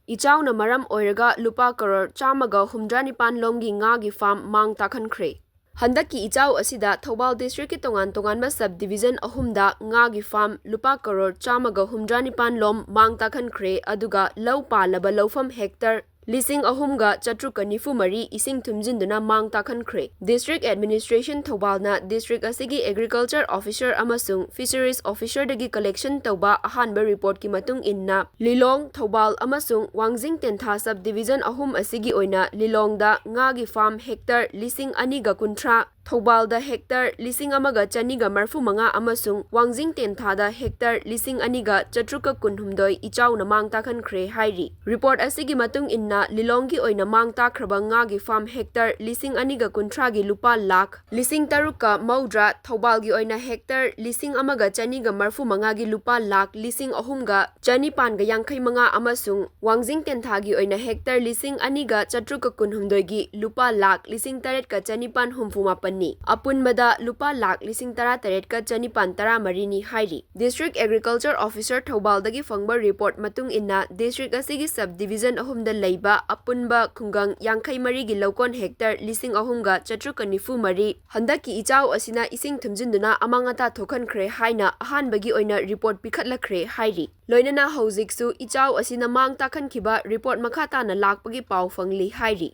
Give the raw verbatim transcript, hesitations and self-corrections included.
ꯏꯆꯥꯎꯅ ꯃꯔꯝ ꯑꯣꯏꯔꯒ ꯂꯨꯄꯥ ꯀꯔꯣꯔ ꯆꯥꯝꯃꯒ ꯍꯨꯝꯗ꯭ꯔꯥ ꯅꯤꯄꯥꯟ ꯂꯣꯝꯒꯤ ꯉꯥꯒꯤ ꯐꯥꯔꯝ ꯃꯥꯡ ꯇꯥꯛꯍꯟꯈ꯭ꯔꯦ꯫ ꯍꯟꯗꯛꯀꯤ ꯏꯆꯥꯎ ꯑꯁꯤꯗ ꯊꯧꯕꯥꯜ ꯗꯤꯁꯇ꯭ꯔꯤꯛꯀꯤ ꯇꯣꯉꯥꯟ ꯇꯣꯉꯥꯟꯕ ꯁꯕ ꯗꯤꯕꯤꯖꯟ ꯑꯍꯨꯝꯗ ꯉꯥꯒꯤ ꯐꯥꯔꯝ ꯂꯨꯄꯥ ꯀꯔꯣꯔ ꯆꯥꯝꯃꯒ ꯍꯨꯝꯗ꯭ꯔꯥ ꯅꯤꯄꯥꯟ ꯂꯣꯝ ꯃꯥꯡ ꯇꯥꯛꯍꯟꯈ꯭ꯔꯦ, ꯑꯗꯨꯒ ꯂꯧ ꯄꯥꯜꯂꯕ ꯂꯧꯐꯝ ꯍꯦꯛꯇꯔ ꯂꯤꯁꯤꯡ ꯑꯍꯨꯝꯒ ꯆꯥꯇ꯭ꯔꯨꯛꯀ ꯅꯤꯐꯨ ꯃꯔꯤ ꯏꯁꯤꯡ ꯊꯨꯝꯖꯤꯟꯗꯨꯅ ꯃꯥꯡ ꯇꯥꯛꯍꯟꯈ꯭ꯔꯦ꯫ ꯗꯤꯁꯇ꯭ꯔꯤꯛ ꯑꯦꯗꯃꯤꯅꯤꯁꯇ꯭ꯔꯦꯁꯟ ꯊꯧꯕꯥꯜꯅ ꯗꯤꯁꯇ꯭ꯔꯤꯛ ꯑꯁꯤꯒꯤ ꯑꯦꯒ꯭ꯔꯤꯀꯜꯆꯔ ꯑꯣꯐꯤꯁꯔ ꯑꯃꯁꯨꯡ ꯐꯤꯁꯔꯤꯁ ꯑꯣꯐꯤꯁꯔꯗꯒꯤ ꯀꯂꯦꯛꯁꯟ ꯇꯧꯕ ꯑꯍꯥꯟꯕ ꯔꯤꯄꯣꯔꯠꯀꯤ ꯃꯇꯨꯡ ꯏꯟꯅ, ꯂꯤꯂꯣꯡ, ꯊꯧꯕꯥꯜ ꯑꯃꯁꯨꯡ ꯋꯥꯡꯖꯤꯡ ꯇꯦꯟꯊꯥ ꯁꯕ ꯗꯤꯕꯤꯖꯟ ꯑꯍꯨꯝ ꯑꯁꯤꯒꯤ ꯑꯣꯏꯅ ꯂꯤꯂꯣꯡꯗ ꯉꯥꯒꯤ ꯐꯥꯔꯝ ꯍꯦꯛꯇꯔ ꯂꯤꯁꯤꯡ ꯑꯅꯤꯒ ꯀꯨꯟꯊ꯭ꯔꯥ, ꯊꯧꯕꯥꯜꯗ ꯍꯦꯛꯇꯔ ꯂꯤꯁꯤꯡ ꯑꯃꯒ ꯆꯅꯤꯒ ꯃꯔꯐꯨ ꯃꯉꯥ ꯑꯃꯁꯨꯡ ꯋꯥꯡꯖꯤꯡ ꯇꯦꯟꯊꯥꯗ ꯍꯦꯛꯇꯔ ꯂꯤꯁꯤꯡ ꯑꯅꯤꯒ ꯆꯥꯇ꯭ꯔꯨꯛꯀ ꯀꯨꯟꯍꯨꯝꯗꯣꯏ ꯏꯆꯥꯎꯅ ꯃꯥꯡ ꯇꯥꯛꯍꯟꯈ꯭ꯔꯦ ꯍꯥꯏꯔꯤ꯫ ꯔꯤꯄꯣꯔꯠ ꯑꯁꯤꯒꯤ ꯃꯇꯨꯡ ꯏꯟꯅ, ꯂꯤꯂꯣꯡꯒꯤ ꯑꯣꯏꯅ ꯃꯥꯡ ꯇꯥꯛꯈ꯭ꯔꯕ ꯉꯥꯒꯤ ꯐꯥꯔꯝ ꯍꯦꯛꯇꯔ ꯂꯤꯁꯤꯡ ꯑꯅꯤꯒ ꯀꯨꯟꯊ꯭ꯔꯥꯒꯤ ꯂꯨꯄꯥ ꯂꯥꯈ ꯂꯤꯁꯤꯡ ꯇꯔꯨꯛꯀ ꯃꯧꯗ꯭ꯔꯥ, ꯊꯧꯕꯥꯜꯒꯤ ꯑꯣꯏꯅ ꯍꯦꯛꯇꯔ ꯂꯤꯁꯤꯡ ꯑꯃꯒ ꯆꯅꯤꯒ ꯃꯔꯐꯨ ꯃꯉꯥꯒꯤ ꯂꯨꯄꯥ ꯂꯥꯈ ꯂꯤꯁꯤꯡ ꯑꯍꯨꯝꯒ ꯆꯅꯤꯄꯥꯟꯒ ꯌꯥꯡꯈꯩ ꯃꯉꯥ ꯑꯃꯁꯨꯡ ꯋꯥꯡꯖꯤꯡ ꯇꯦꯟꯊꯥꯒꯤ ꯑꯣꯏꯅ ꯍꯦꯛꯇꯔ ꯂꯤꯁꯤꯡ ꯑꯅꯤꯒ ꯆꯥꯇ꯭ꯔꯨꯛꯀ ꯀꯨꯟꯍꯨꯝꯗꯣꯏꯒꯤ ꯂꯨꯄꯥ ꯂꯥꯈ ꯂꯤꯁꯤꯡ ꯇꯔꯦꯠꯀ ꯆꯅꯤꯄꯥꯟ ꯍꯨꯝꯐꯨ ꯃꯥꯄꯟꯅꯤ꯫ ꯑꯄꯨꯟꯕꯗ ꯂꯨꯄꯥ ꯂꯥꯈ ꯂꯤꯁꯤꯡ ꯇꯔꯥ ꯇꯔꯦꯠꯀ ꯆꯅꯤꯄꯥꯟ ꯇꯔꯥ ꯃꯔꯤꯅꯤ ꯍꯥꯏꯔꯤ꯫ ꯗꯤꯁꯇ꯭ꯔꯤꯛ ꯑꯦꯒ꯭ꯔꯤꯀꯜꯆꯔ ꯑꯣꯐꯤꯁꯔ ꯊꯧꯕꯥꯜꯗꯒꯤ ꯐꯪꯕ ꯔꯤꯄꯣꯔꯠ ꯃꯇꯨꯡ ꯏꯟꯅ, ꯗꯤꯁꯇ꯭ꯔꯤꯛ ꯑꯁꯤꯒꯤ ꯁꯕ ꯗꯤꯕꯤꯖꯟ ꯑꯍꯨꯝꯗ ꯂꯩꯕ ꯑꯄꯨꯟꯕ ꯈꯨꯡꯒꯪ ꯌꯥꯡꯈꯩ ꯃꯔꯤꯒꯤ ꯂꯧꯀꯣꯟ ꯍꯦꯛꯇꯔ ꯂꯤꯁꯤꯡ ꯑꯍꯨꯝꯒ ꯆꯥꯇ꯭ꯔꯨꯛꯀ ꯅꯤꯐꯨ ꯃꯔꯤ ꯍꯟꯗꯛꯀꯤ ꯏꯆꯥꯎ ꯑꯁꯤꯅ ꯏꯁꯤꯡ ꯊꯨꯝꯖꯤꯟꯗꯨꯅ ꯑꯃꯥꯡ ꯑꯇꯥ ꯊꯣꯛꯍꯟꯈ꯭ꯔꯦ ꯍꯥꯏꯅ ꯑꯍꯥꯟꯕꯒꯤ ꯑꯣꯏꯅ ꯔꯤꯄꯣꯔꯠ ꯄꯤꯈꯠꯂꯛꯈ꯭ꯔꯦ ꯍꯥꯏꯔꯤ꯫ ꯂꯣꯏꯅꯅ ꯍꯧꯖꯤꯛꯁꯨ ꯏꯆꯥꯎ ꯑꯁꯤꯅ ꯃꯥꯡ ꯇꯥꯛꯍꯟꯈꯤꯕ ꯔꯤꯄꯣꯔꯠ ꯃꯈꯥ ꯇꯥꯅ ꯂꯥꯛꯄꯒꯤ ꯄꯥꯎ ꯐꯪꯂꯤ ꯍꯥꯏꯔꯤ꯫